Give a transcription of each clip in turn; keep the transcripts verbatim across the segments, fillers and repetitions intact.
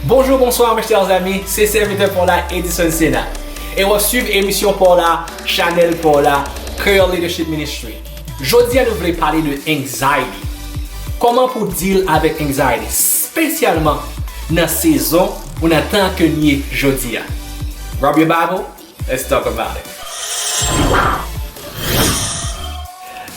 Bonjou, bonswa, mes chers amis, se sèvitè pa w la, Edison Sena. E w ap swiv emisyon pa w la, chanèl pa w la, Creole Leadership Ministry. Jodi a, nou vle pale de anxiety. Kòman pou deal avèk anxiety, espesyalman nan sezon ou nan tan ke n ye jodi a. Grab your Bible, let's talk about it.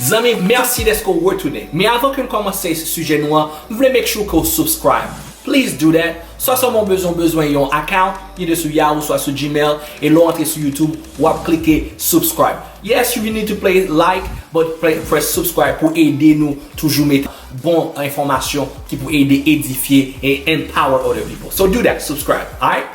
Zanmi, mèsi dèske w retounen. Men avan ke n kòmanse sijè nou an, m vle make sure ke w subscribe. Please do that. Swa sèlman w bezwen, w bezwen yon account, either sou Yahoo, swa sou Gmail, e lè w antre sou YouTube, w ap klike subscribe. Yes, you need to play like, but play, press subscribe pou ede nou toujou mete bon enfòmasyon ki pou ede edifye e empower other people. So do that, subscribe, alright?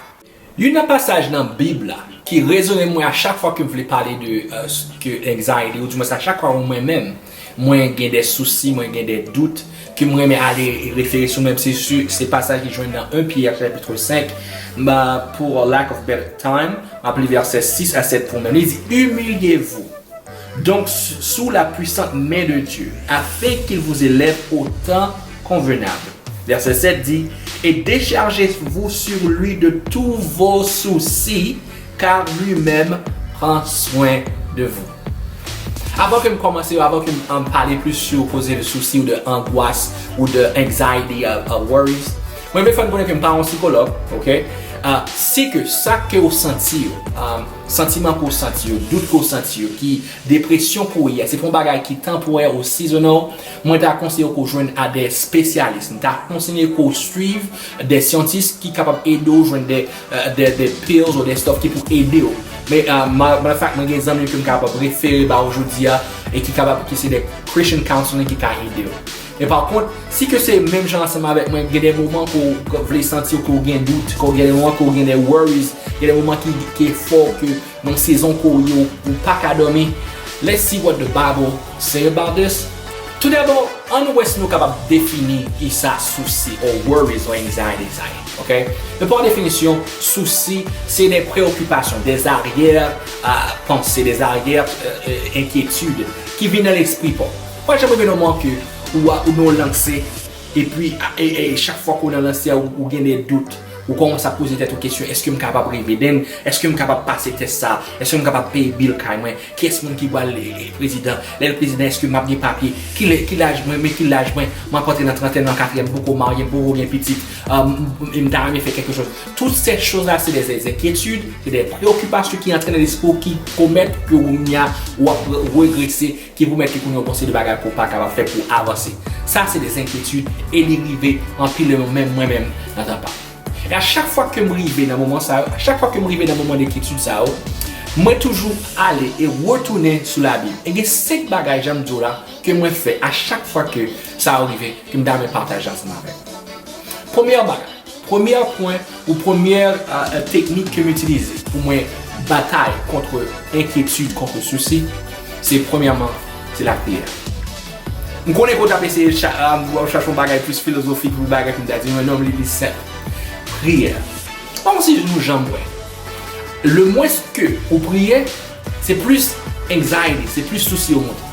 Youn nan pasaj nan Bib la ki rezone mwen a chak fwa ke m vle pale de, euh, ke anxiety, ou dimwens a chak fwa mwen menm, mwen gen de sousi, mwen gen de dout, ke m renmen ale refere sou mwen, se, se, se pasaj ki jwenn nan en Pyè chapit senk, ma, pour lack of better time, m ap li vèsè sis a sèt pou mwen. Li di, humiliez-vous donc sous la puissante main de Dieu, afin qu'il vous élève au temps convenable. Verset sept dit, et déchargez-vous sur lui de tous vos soucis, car lui-même prend soin de vous. Avan ke m kòmanse, avan ke m, um, pale plis sou koze de sousi ou de angwas ou de anxiety, uh, uh, worries, mwen vle fè n konnen ke m pa yon sikològ, ok? Uh, si ke sa ke w santi yo, um, santiman ke w santi yo, dout ke w santi yo, ki depresyon ke w ye a, se pa yon bagay ki tanporè ou seasonal, mwen ta konseye w ke w jwenn a de espesyalis. M ta konseye ke w swiv de syantis ki kapab ede w jwenn de, euh, de, de pills ou de stuff ki pou ede w. Men, euh, ma-, matter of fact, mwen gen zanmi ke m kapab refere ba w jodi a e ki kapab, ki se de Christian counseling ki ka ede w. Men pa kont, si ke se menm jan ansanm avèk mwen, gen de moman ke w vle santi ke w gen dout, ke w gen de moman ke w gen de worries, gen de moman ki, ki fò ke nan sezon ke w ye, ou pa ka dòmi. Let's see what the Bible say about this. Toudabò, ann wè si nou kapab defini kisa sousi, or worries, or anxiety sa ye, ok? Men pa definisyon, sousi, se de preokipasyon, de aryè, a, panse, de aryè, euh, euh, enkyetid ki vin nan lespri pa w. Pa janm rive nan moman ke ou, ou nan lanse, epi, a, e, e chak fwa ke w nan lanse a, ou, ou gen de dout, ou kòmanse ap poze tèt ou kesyon, èske m kapab rive? Then, èske m kapab pase tès sa? Èske m kapab peye bil kay mwen? Kiyès moun ki pral, e, e, prezidan? Lè l prezidan, èske m ap gen papye? Ki lè, ki laj mwen, men ki laj mwen? M ap antre nan trantèn, nan katriyèm, m poko marye, m poko gen pitit, um, m, m ta renmen fè kèlke chòz. Tout ces choses-là, c'est des inquiétudes, c'est des préoccupations ki antre nan lespri w, ki pwomèt ke w, kounye a, w ap regrese, ki pwomèt ke kounye a w panse de bagay ke w pa kapab fè pou w avanse. Sa se de enkyetid e li rive anpil de moun, menm mwen menm nan tan pa m. E a chak fwa ke m rive nan moman sa yo, a chak fwa ke m rive nan moman de enkyetid sa yo, mwen toujou ale e retounen sou Labib. E gen senk bagay, jan m di w la, ke mwen fè a chak fwa ke sa yo rive, ke m ta renmen pataje ansanm avèk ou. Premyè bagay, premyè pwen ou premyè, euh, teknik ke m itilize pou mwen batay kont enkyetid, kont sousi, se premyèman, se lapriyè. M konnen ke w t ap eseye cha-, euh, w ap chache yon bagay plis filozofik pou bagay ke m ta di, men non, li pi senp. Priyè. Pa yon si nou janm wè. Le mwens ke ou priye, se plis anxiety, se plis sousi yo monte.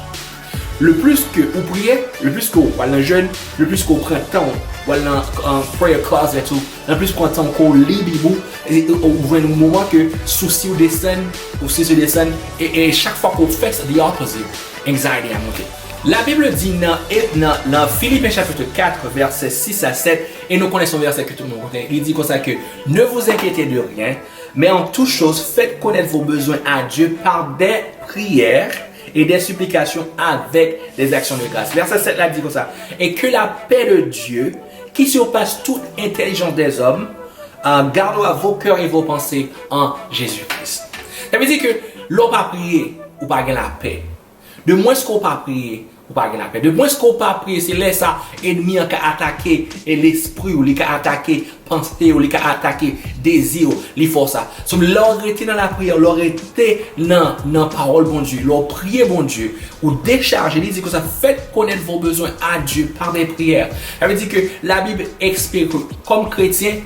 Le plus que ou priye, le plus ke w al nan jèn, le plus ke w pran tan w, w al nan, euh, prayer closet ou, le plus ke w pran tan w ke w li Bib ou, e, e, ou jwenn yon moman ke sousi w desann, ou sousi w desann, e, e chak fwa ke w fè sa, the opposite, anxiety a monte. La Bible dit nan, e, nan, nan Philippiens chapitre quatre, verset six à sept, e nou konnen se yon vèsè ke tout moun konnen, li di konsa ke, ne vous inquiétez de rien, mais en toute chose, faites connaître vos besoins à Dieu par des prières et des supplications avec des actions de grâce. Vèsè sèt la di konsa, et que la paix de Dieu, qui surpasse toute intelligence des hommes, euh, gardera vos cœurs et vos pensées en Jésus-Christ. Sa vle di ke lè w pa priye, ou pa gen lapè. De mwens ke w pa priye, ou pa gen lapè. De mwens ke w pa priye, se lè sa ènmi an ka atake e lespri w, li ka atake panse w, li ka atake dezi w, li fè w sa. So, lè w rete nan lapriyè, lè w rete nan, nan pawòl Bondye, lè w priye Bondye, ou dechaje, li di konsa, faites connaître vos besoins à Dieu par des prières. Sa vle di ke Labib eksplike ke kòm kretyen,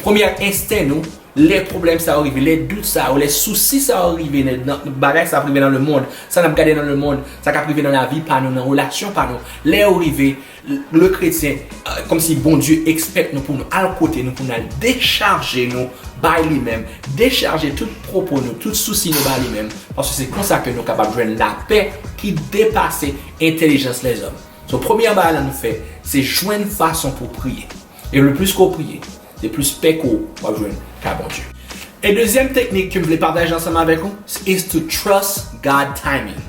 premyè ensten nou, Lè pwoblèm sa yo rive, lè dout sa yo, lè sousi sa yo rive nan, nan bagay sa ap rive nan lemonn, sa n ap gade nan lemonn, sa k ap rive nan lavi pa nou, nan relasyon pa nou, lè yo rive, le kretyen, kòmsi Bondye ekspèt nou pou nou al kote nou, pou nou al dechaje nou bay li menm, dechaje tout pwopo nou, tout sousi nou bay li menm, paske se konsa ke nou kapab jwenn lapè ki depase entèlijans lèzòm. So, premye bagay la nou fè, se jwenn fason pou priye. E le plis ke w priye, se plis pè ke w ap jwenn kay Bondye. E dezyèm teknik ke m vle pataje ansanm avèk ou, is to trust God timing.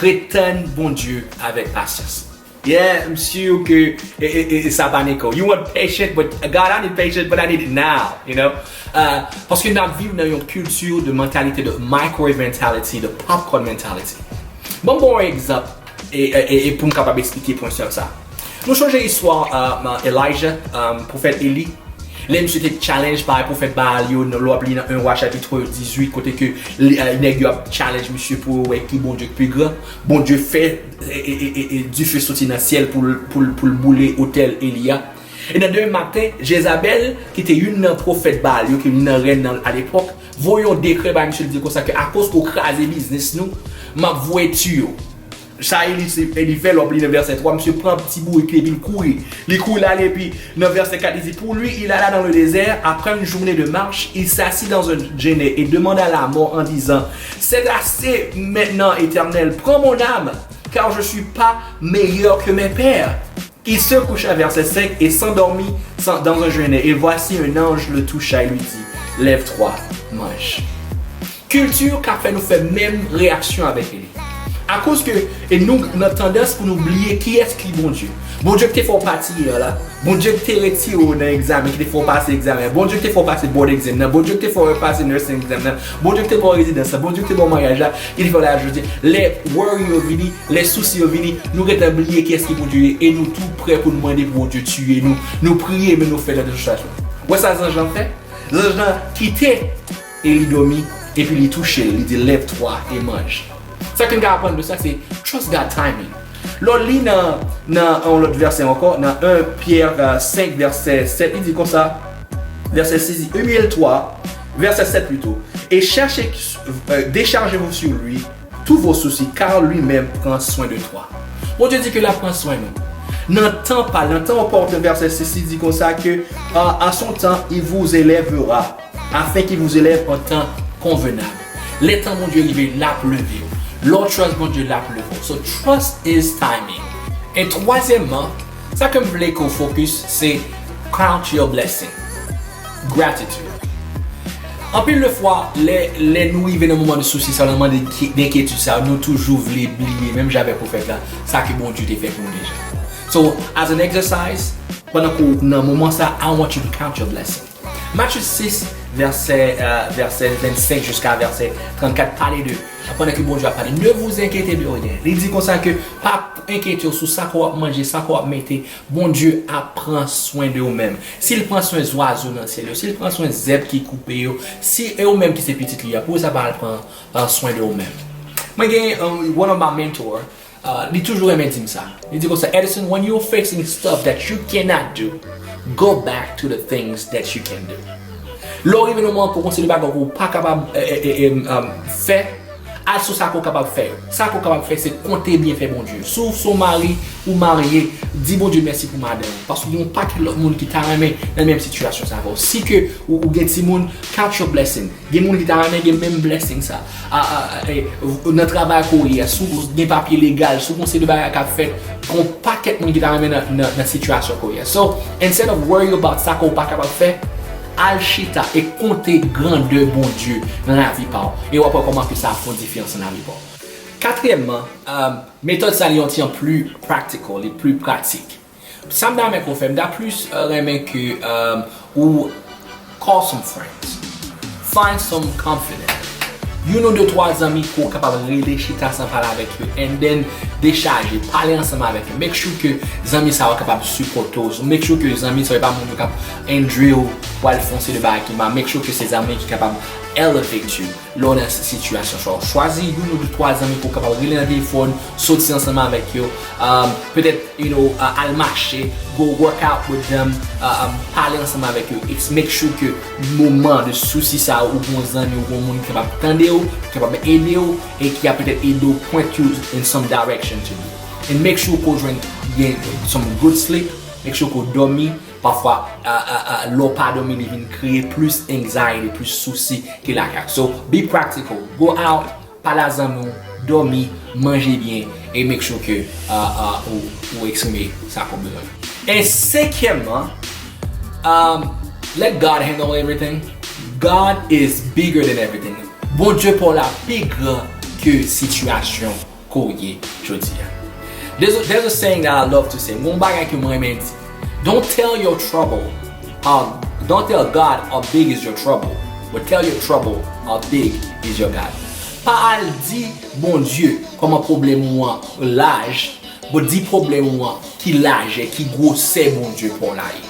Ret tann Bondye avèk pasyans. Yeah, m si ke e, e, e, e sa pa Nico. You want patient, but God, I need patient, but I need it now, you know? Uh, paske n ap viv nan yon kilti de mantalite de microwave mentality, de popcorn mentality. Bon, bon, egzanp, e, e, e, e pou m kapab eksplike pwen sa. Nou chonje istwa uh, Elijah, um, pwofèt Eli. Lè misye te challenge pa pwofèt Baal yo, lè w ap li nan en Wa chapit dizuit, kote ke nèg yo ap challenge misye pou yo wè ki Bondye k pi gran. Bondye fè e, e, e, e, e dife soti nan syèl pou l, pou l, pou l boule otèl Eli a. E nan demen maten, Jezabèl, ki te youn nan pwofèt Baal yo, ki youn nan rèn nan alepòk, voye yon dekrè bay misye, li di konsa ke akoz ke w kraze biznis nou, m ap voye tiye w. Sa Eli, Eli fè, lè w ap li nan vèsè twa, misye pran ti bourik li epi l kouri. Li kouri l ale epi nan vèsè kat li di, pour lui, il alla dans le désert, après une journée de marche, il s'assit dans un genêt et demanda la mort en disant, c'est assez maintenant, Éternel, prends mon âme, car je suis pas meilleur que mes pères. Il se coucha, verset cinq, et s'endormit dans un genêt. Et voici un ange le toucha et lui dit, lève-toi, mange. Kilti ka fè nou fè menm reyaksyon avèk Eli. Akoz ke e nou nan tandans pou nou bliye kiyès ki Bondye. Bondye ki te fè w pati yè la. Bondye ki te retire w nan egzamen, ki te fè w pase egzamen. Bondye ki te fè w pase board exam nan. Bondye ki te fè w pase nursing exam nan. Bondye ki te ba w rezidans la. Bondye ki te ba w maryaj la. Ki te fè w la jodi. Lè worry yo vini, lè sousi yo vini, nou gentan bliye kiyès ki Bondye ye e nou tou prè pou nou mande pou Bondye tiye nou. Nou priye, men nou fè tande sou sa. Wè sa zanj lan fè? Zanj lan kite Eli dòmi, epi li touche l, li di, lève-toi et mange. Sa ke n ka aprann de sa, se trust God timing. Lè w li nan, nan yon lòt vèsè ankò, nan en Pyè senk, vèsè sèt, li di konsa, vèsè sis, humiliez-toi, vèsè sèt plito, et cherchez, euh, déchargez-vous sur lui, tous vos soucis, car lui-même prend soin de toi. Bondye di ke l ap pran swen nou. Nan tan pa l, nan tan opòten, vèsè sis, li di konsa ke, euh, à son temps, il vous élèvera, afin qu'il vous élève en temps convenable. Lè tan Bondye rive, l ap leve w. Lè w trust Bondye, l ap leve w. So trust is timing. E twazyèmman, sa ke m vle ke w focus, se count your blessing. Gratitude. Anpil de fwa, lè, lè nou rive nan moman de sousi sa, nan moman de, de enkyetid sa, nou toujou vle bliye, menm jan avèk pwofèt la, sa ke Bondye te fè pou nou deja. So, as an exercise, pandan ke w nan moman sa, I want you to count your blessing. Matye sis, vèsè, euh, vèsè vennsenk jiska vèsè trannkat pale de, pandan ke Bondye ap pale, ne vous inquiétez de rien. Li di konsa ke pa enkyete w sou sa ke w ap manje, sa ke w ap mete, Bondye ap pran swen de ou menm. Si l pran swen zwazo nan syèl yo, si l pran swen zèb ki koupe yo, si e ou menm ki se pitit li a, poukisa pa al pran, euh, swen de ou menm? Mwen gen, euh, one of my mentor, euh, li toujou renmen di m sa. Li di konsa, Edison, when you're facing stuff that you cannot do, go back to the things that you can do. Lè w rive nan moman ke w konsidere bagay ke w pa kapab, eh, eh, eh, eh, um, fè, al sou sa ke w kapab fè yo. Sa ke w kapab fè, se konte byenfè Bondye. Si w se yon mari, ou marye, di Bondye mèsi pou madanm ou. Paske gen yon pakèt lòt moun ki ta renmen nan menm sitiyasyon sa avè w. Si ke ou, ou gen timoun, count your blessing. Gen moun ki ta renmen gen menm blessing sa. A, a, a, e, nan travay ke w ye a, si w gen papye legal, si w gen yon seri de bagay k ap fèt, gen yon pakèt moun ki ta renmen nan, nan, nan sitiyasyon ke w ye a. So, instead of worry about sa ke w pa kapab fè, al chita e konte grandè Bondye nan lavi pa w. E w ap wè kòman ke sa ap fè yon diferans nan lavi pa w. Katriyèmman, um, metòd sa li yon ti jan pli practical, li pli pratik. Sa m ta renmen ke w fè, m ta plis, euh, renmen ke, euh, ou call some friends. Find some confidant. Youn ou de twa zanmi ke w kapab rele chita ansanm pale avèk yo, and then dechaje, pale ansanm avèk yo. Make sure ke zanmi sa yo kapab sipòte w. So, make sure ke zanmi sa yo pa moun yo k ap endure w, w al fè yon seri de bagay ki mal, make sure ke se zanmi ki kapab elevate you lè w nan sitiyasyon sa. Chwazi youn ou de twa zanmi ke w kapab rele nan telefòn, soti ansanm avèk yo. Um, petèt, you know, uh, al mache, go work out with them, uh, um, pale ansanm avèk yo. It's make sure ke moman de sousi sa ou gon zanmi ou gon moun ki kapab tande w, ki kapab ede w, e ki a petèt ede w point you in some direction to do. And make sure ke w jwenn gen some good sleep, make sure ke w dòmi, pafwa, uh, uh, uh, lè w pa dòmi, li vin kreye plis anxiety, plis sousi ke lakay. So, be practical. Go out, pale a zanmi w, dòmi, manje byen, e make sure ke, uh, uh, ou, ou eksprime sa ke w bezwen. E senkyèmman, um, let God handle everything. God is bigger than everything. Bondye pa w la pi gran ke sitiyasyon ke w ye jodi a. There's a, there's a saying that I love to say. Gon bagay ke mwen renmen di. Don't tell your trouble, um, don't tell God how big is your trouble, but tell your trouble how big is your God. Pa al di Bondye kòman pwoblèm ou an laj, but di pwoblèm ou an ki lajè, ki gwosè Bondye pa w la ye.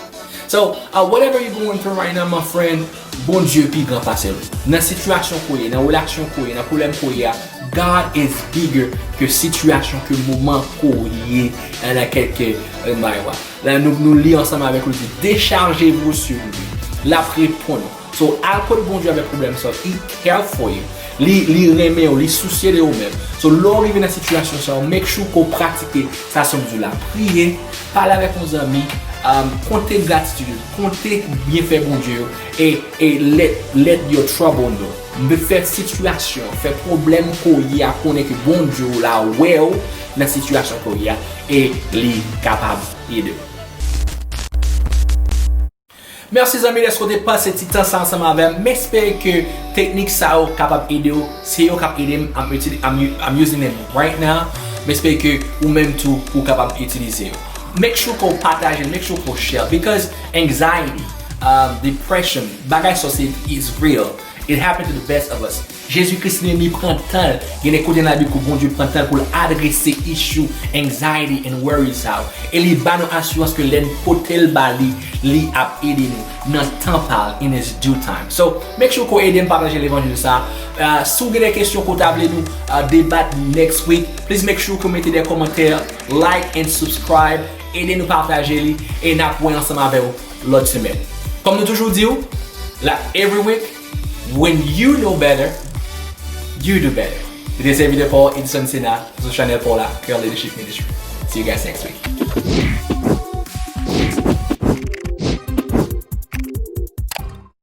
So, uh, whatever you going through right now, my friend, Bondye pi gran pase l. Nan sitiyasyon ke w ye, nan relasyon ke w ye, nan pwoblèm ke w ye a, God is bigger ke sitiyasyon, ke moman ke w ye, nan kèk, euh, bagay. La, nou, nou li ansanm avèk ou, li di, déchargez-vous sur lui. L ap reponn ou. So, al kot Bondye avèk pwoblèm sa, he care for you. Li, li renmen w, li sousye de ou menm. So, lè w rive nan sitiyasyon sa, make sure ke w pratike sa Sòm di w la. Priye, pale avèk yon zanmi, um, konte gratitid ou, konte byenfè Bondye yo, e, e let, let your trouble know. Fè sitiyasyon, fè pwoblèm ke w ye a konnen ke Bondye w la wè w nan sitiyasyon ke w ye a, e li kapab ede w. Mèsi zanmi dèske w te pase ti tan sa ansanm avè m. M espere ke teknik sa yo kapab ede w. Se yo k ap ede m. I'm, utili- I'm, u- I'm using them right now. M espere ke ou menm tou ou kapab itilize yo. Make sure ke w pataje, make sure ke w share. Because anxiety, um, depression, bagay sa se is real. It happened to the best of us. Jezi Kris li menm li pran tan l. Gen de kote nan Labib ke Bondye pran tan l pou l adrese issue, anxiety and worries sa yo. E li ba nou asirans ke lè n pote l ba li, li ap ede nou nan tan pa l, in his due time. So, make sure ke w ede m pataje levanjil sa. Uh, si w gen de kesyon ke w ta vle nou, uh, debat next week, please make sure ke w mete de kòmantè, like and subscribe. Ede nou pataje li e n ap wè ansanm avè w lòt semèn. Kòm nou toujou di w, la every week, when you know better, you do better. Se te sèvitè pa w Edson Sena sou chanèl pa w la, Creole Leadership Ministry. See you guys next week.